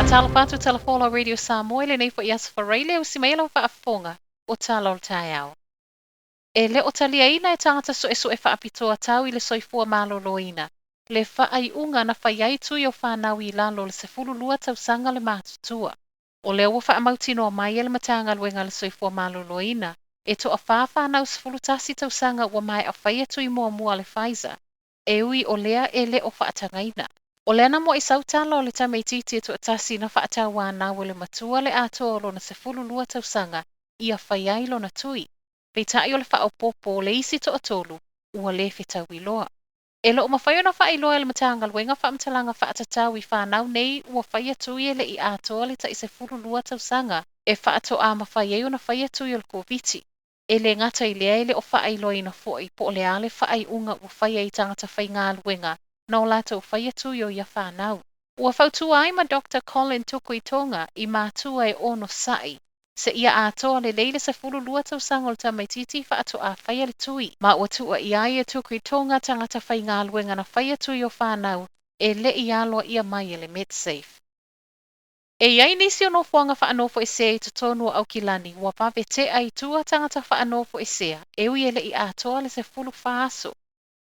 Faatalofa atu Talafola Radio Samoa i lenei foi aso Faraile usi mai lau faafofoga o Tala o le Taeao. E le o taliaina e tagata suesue faapitoa tau i le soifua maloloina le faaiuga na fai ai tui o fanau i lalo o le 12 tausaga le matutua. O lea ua faamautinoa mai e le Matagaluega a le Soifua Maloloina e toafa fanau 11 tausaga ua maea faia tui muamua a le Pfizer, e ui o lea e le o faatagaina. O lea na muai sau tala o le tamaitiiti e toatasi na faatauanau e le matua le atoa o lona 12 tausaga ia fai ai lona tui. Peitai o le faaopoopo o le isi toatolu ua le fetaui loa. E le o mafai ona faailoa e le Matagaluega faamatalaga faatatau i fanau nei ua faia tui e le i atoa le tai 12 tausaga e faatoa mafai ai ona faia tui o le Koviti. E le gata i lea e le o faailoaina foi po o le a le faaiuga ua faia i tagata faigaluega na o latou faia tui o ia fanau. Ua fautua ai ma Dr. Colin Tukuitonga i matua e onosa'i seia atoa lelei le 12 tausaga o le tamaitiiti faatoa faia le tui, ma ua tuuaia ai e Tukuitonga tagata faigaluega na faia tui o fanau e le i aloaia mai e le Medsafe. E i ai nisi o nofoaga faanofoesea i totonu o Aukilani ua vave tea i tua tagata faanofoesea e ui e le i atoa le 14 aso.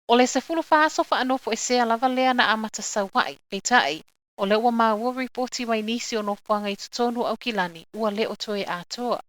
O le 14 aso faanofoesea lava lea na amata sau ai, peitai, o lea ua maua ripoti mai nisi o nofoaga i totonu o Aukilani ua le o toe atoa.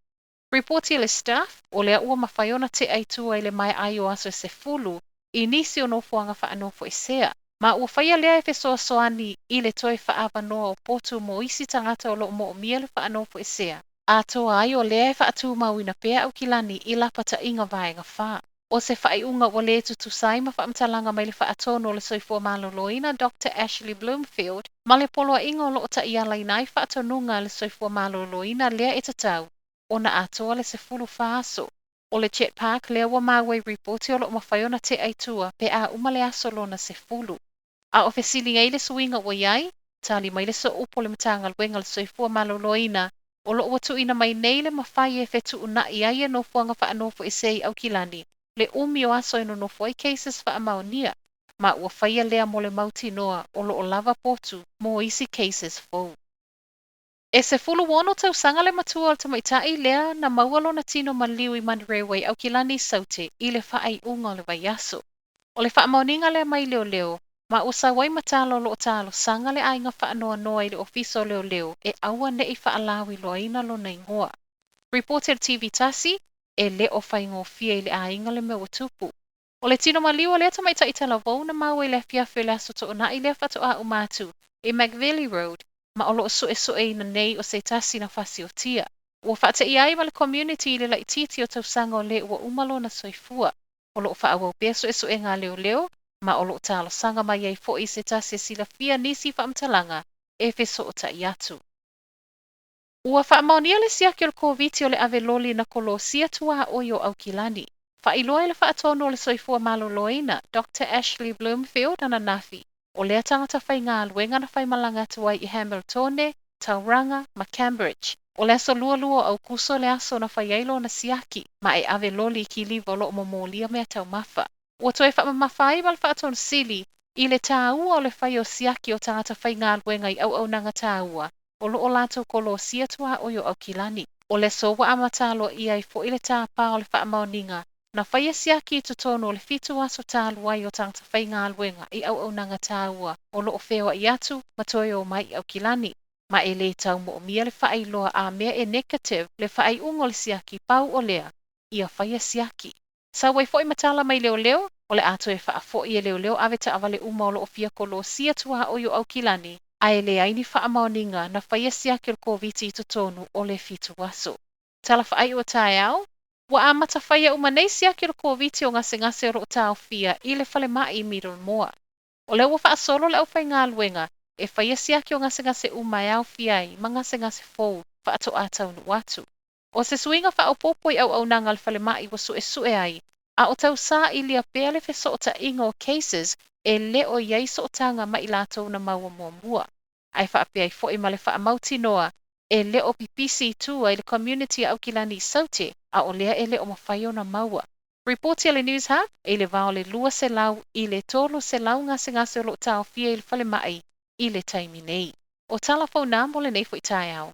Ripoti a le Stuff, o lea ua mafai ona tea i tua i le maea ai o aso e 10 i nisi o nofoaga faanofoesea. Ma ua faia lea e fesoasoani i le toe faaavanoa o potu mo isi tagata o lo o moomia le faanofoesea. Atoa ai o lea e faatumauina pea Aukilani i lapataiga vaega 4. O se faaiuga ua le tutusa ai ma faamatalaga mai le faatonu o le Soifua Maloloina Dr. Ashley Bloomfield ma le poloaiga o lo o taialaina ai faatonuga a le Soifua Maloloina lea e tatau ona atoa le 14 aso. O le Jet Park lea ua maua i ripoti o lo o mafai ona tea i tua pe a uma le aso lona 10. A o fesiliga i le suiga ua i ai, tali mai le sooupu o le Matagaluega o le Soifua Maloloina o lo o ua tuuina mai nei le mafai e fetuunai ai e nofoaga faanofoesea i Aukilani le umi o aso e nonofo ai cases faamaonia, ma ua faia lea mo le mautinoa o lo o lava potu mo isi cases fou. E 16 tausaga le matua o le tamaitai lea na maua lona tino maliu i Manurewa i Aukilani i Saute i le faaiuga o le vaiaso. O le faamaoniga lea mai leoleo, ma ua sau ai ma tala o lo o talosaga le aiga faanoanoa i le ofisa o leoleo e aua ne i faalauiloaina lona igoa. Ripoti a le TV 1, e le o faigofie i le aiga le mea ua tupu. O le tino maliu o lea tamaitai talavou na maua i le afiafi o le aso Toonai lea faatoa uma atu i McVilly Road, ma o lo o suesueina nei o se tasi na fasiotia. Ua faateia ai ma le community i le laitiiti o tausaga o le ua uma lona soifua. O lo o faaauau pea suesuega a leoleo, ma o lo o talosaga mai ai foi i se tasi e silafia nisi faamatalaga e fesootai atu. Ua faamaonia le siaki o le Koviti o le ave loli na kolosia tuaoi o Aukilani. Faailoa e le faatonu o le Soifua Maloloina, Dr. Ashley Bloomfield ananafi, o lea tagata faigaluega na faimalaga atu ai i Hamiltone, Tauranga ma Cambridge. O le aso 22 o Aukuso le aso na fai ai lona siaki, ma e ave loli i kiliva o lo o momolia mea taumafa. Ua toe faamamafa ai ma le faatonu sili i le taua o le fai o siaki o tagata faigaluega i auaunaga taua o lo o latou kolosia tuaoi o Aukilani. O le aso ua amata aloaia ai foi le tāpā o le faamaoniga na faia siaki i totonu o le 7 aso talu ai o tagata faigaluega i auaunaga taua o lo o feoai atu ma toe o mai i Aukilani. Ma e le tau moomia le faailoa a mea e negative le faaiuga o le siaki pau o lea, ia faia siaki. Sau ai foi ma tala mai leoleo, o le a toe faafoi e leoleo ave taavale uma o lo o fia kolosia tuaoi o Aukilani, a e leai ni faamaoniga na faia siaki o le Koviti i totonu o le 7 aso. Tala faaiu o taeao, ua amata faia uma nei siaki o le Koviti o gasegase o lo o taofia i le falemai i Middlemore. O lea ua faasolo le aufaigaluega e faia siaki o gasegase uma e aofia ai ma gasegase fou faatoa taunuu atu. O se suiga faaopoopo i auaunaga a le falemai ua suesue ai, a o tausaili pea le fesootaiga o cases e le o i ai sootaga ma i latou na maua muamua. Ae faapea ai foi ma le faamautinoa e le o pipisi i tua i le community a Aukilani i Saute, a o lea e le o mafai ona maua. Ripoti a le News Hub, e le vao le 200 i le 300 gasegase o lo o taofia i le falemai i le taimi nei. O tala fou na mo lenei foi taeao.